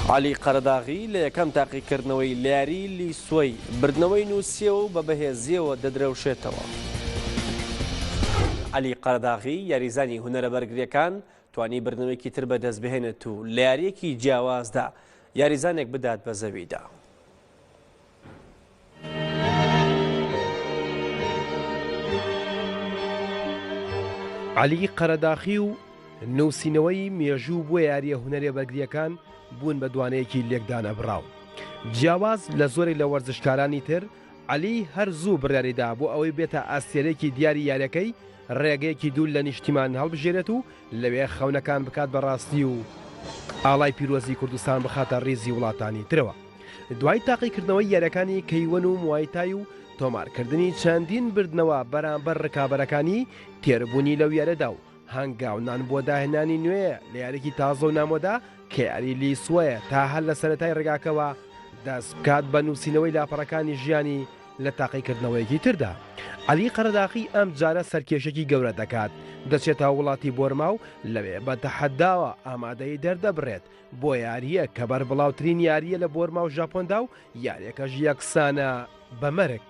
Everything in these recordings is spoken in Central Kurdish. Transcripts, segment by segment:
عەلی قەرەداغی لە یەکەم تاقیکردنەوەی لە یاریی لیسوەی بردنەوەی نووسیەوە و بە بەهێزییەوە دەدرەوشێتەوە. عەلی قەرەداغی یاریزانی هونەرە بەرگرییەکان توانی بردنەوەیەکی تر بەدەستبهێنێت و لە یارییەکی جیاوازدا یاریزانێک بدات بە زەویدا. عەلی قەرەداخی و نووسینەوەی مێژوو بۆ یارییە هونەریە بەرگرییەکان بوون بە دوانەیەکی لێکدانەبڕاو. جیاواز لە زۆرێک لە وەرزشکارانی تر، عەلی هەر زوو بڕیاریدا بۆ ئەوەی بێتە ئەستێرەیەکی دیاری یارییەکەی، ڕێگەیەکی دوور لە نیشتیمان هەڵبژێرێت و لەوێ خەونەکان بکات بە ڕاستی و ئاڵای پیرۆزی کوردستان بخاتە ڕیزی وڵاتانی ترەوە. دوای تاقیکردنەوەی یارییەکانی کەیوەن و موایتای و تۆمارکردنی چەندین بردنەوە بەرامبەر رکابەرەکانی، تێربوونی لەو یاریەدا و هەنگاونان بۆ داهێنانی نوێ لە یاریی تازە و نامۆدا کە یاری لیسوەیە تا هەر لە سەرەتای رێگاکەوە دەستبکات بە نووسینەوەی لاپەڕەکانی ژیانی لە تاقیکردنەوەیەکی تردا عەلی قەرەداخی ئەمجارە سەرکێشێکی گەورە دەکات دەچێتە وڵاتی بۆرما و لەوێ بە تەحەداوە ئامادەیی دەردەبڕێت بۆ یارییەک کە بەربڵاوترین یارییە لە بۆرما و ژاپۆندا و یارییەکەش یەکسانە بە مەرگ.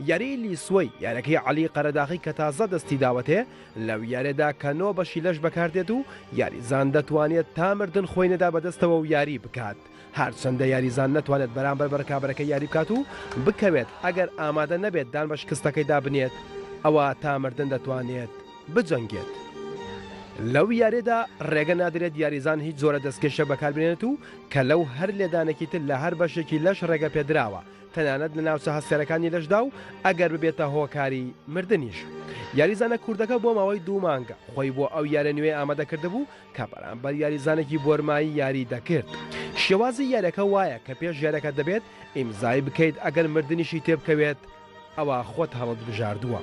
یاریی لیسوەی، یاریەکەی عەلی قەرەداخی کە تازە دەستی داوەتێ، لەو یاریەدا کە نۆ بەشی لەش بەکاردێت و یاریزان دەتوانێت تا مردن خۆی نەدا بەدەستەوە و یاری بکات. هەرچەندە یاریزان نەتوانێت بەرامبەر بە رکابەرەکەی یاری بکات و بکەوێت، ئەگەر ئامادە نەبێت دان بە شکستەکەیدا بنێت، ئەوا تا مردن دەتوانێت بجەنگێت. لەو یاریەدا رێگە نادرێت یاریزان هیچ جۆرە دەستکێشێک بەکاربێنێت و کە لەو هەر لێدانێکی تر لە هەر بەشێکی لەش رێگەپێدراوە تەنانەت لە ناوچە هەستیارەکانی لەشدا و ئەگەر ببێتە هۆکاری مردنیش. یاریزانە کوردەکە بۆ ماوەی دوو مانگ خۆی بۆ ئەو یاریە نوێیە ئامادە کردبوو کە بەرامبەر یاریزانێکی بۆرمایی یاری دەکرد. شێوازی یاریەکە وایە کە پێش یاریەکە دەبێت ئیمزای بکەیت ئەگەر مردنیشی تێبکەوێت ئەوا خۆت هەڵتبژاردووە.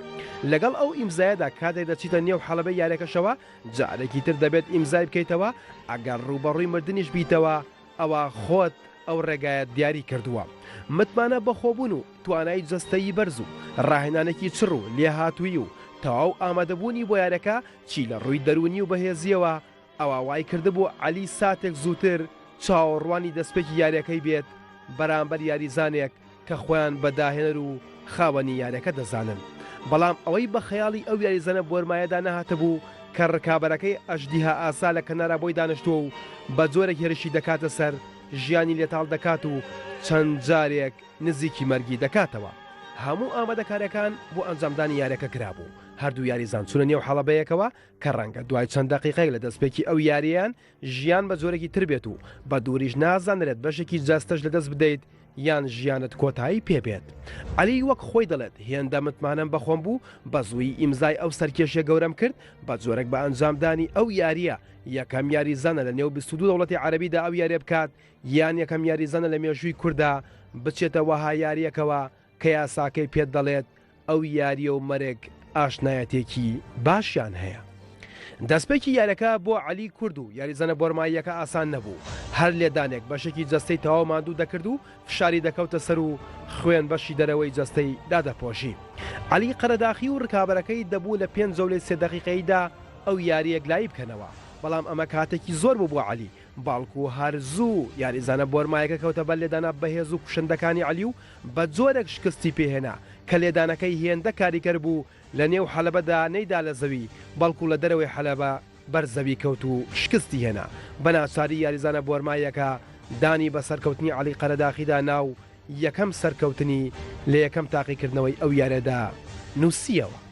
لەگەڵ ئەو ئیمزایەدا کاتێک دەچیتە نێو حەلەبەی یاریەکەشەوە جارێکی تر دەبێت ئیمزای بکەیتەوە ئەگەر ڕووبەڕووی مردنیش بیتەوە ئەوا خۆت ئەو ڕێگایەت دیاری کردووە. متمانە بەخۆبوون و توانای جەستەیی بەرز و ڕاهێنانێکی چڕ و لێهاتوویی و تەواو ئامادەبوونی بۆ یاریەکە چی لە ڕووی دەروونی و بەهێزییەوە ئەوا وای کردبوو عەلی ساتێک زووتر چاوەڕوانی دەستپێکی یاریەکەی بێت بەرامبەر یاریزانێک کە خۆیان بە داهێنەر و خاوەنی یاریەکە دەزانن بەڵام ئەوەی بە خەیاڵی ئەو یاریزانە بۆرمایەدا نەهاتبوو کە رکابەرەکەی ئەژدیها ئاسا لە کەنارا بۆی دانشتووە و بە جۆرێک هێرشی دەکاتە سەر ژیانی لێتاڵ دەکات و چەند جارێک نزیکی مەرگی دەکاتەوە. هەموو ئامادەکاریەکان بۆ ئەنجامدانی یاریەکە کرابوو، هەردوو یاریزان چوونە نێو حەڵەبەیەکەوە کە رەنگە دوای چەند دەقیقەیەک لە دەستپێکی ئەو یاریەیان ژیان بە جۆرێکی تر بێت و بە دووریش نازانرێت بەشێکی جەستەش لەدەست بدەیت یان ژیانت کۆتایی پێ بێت. عەلی وەک خۆی دەڵێت هێندە متمانەم بە خۆم بوو بە زوویی ئیمزای ئەو سەرکێشیە گەورەم کرد بە جۆرێک بە ئەنجامدانی ئەو یارییە یەکەم یاریزانە لە نێو 22 دەوڵەتی عەرەبیدا ئەو یاریە بکات یان یەکەم یاریزانە لە مێژووی کوردا بچێتە وەها یاریەکەوە کە یاساکەی پێت دەڵێت ئەو یارییە و مەرگ ئاشنایەتێکی باشیان هەیە. دەستپێکی یاریەکە بۆ عەلی کورد و یاریزانە بۆرماییەکە ئاسان نەبوو، هەر لێدانێک بەشێکی جەستەی تەواو ماندوو دەکرد و فشاری دەکەوتە سەر و خوێن بەشی دەرەوەی جەستەی دادەپۆشی. عەلی قەرەداخی و رکابەرەکەی دەبوو لە پێنج جەولەی سێ دەقیقەییدا ئەو یارییە یەکلایی بکەنەوە، بەڵام ئەمە کاتێکی زۆر بوو بۆ عەلی، بەڵکو هەر زوو یاریزانە بۆرمایەکە کەوتە بەر لێدانە بەهێز و کوشندەکانی عەلی و بە جۆرێک شکستی پێهێنا کە لێدانەکەی هێندە کاریگەر بوو لە نێو حەلەبەدا نەیدا لە زەوی بەڵکو لە دەرەوەی حەلەبە بەر زەوی کەوت و شکستی هێنا بە ناچاری یاریزانە بۆرماییەکە دانی بە سەرکەوتنی عەلی قەرەداخیدا نا و یەکەم سەرکەوتنی لە یەکەم تاقیکردنەوەی ئەو یاریەدا نووسییەوە.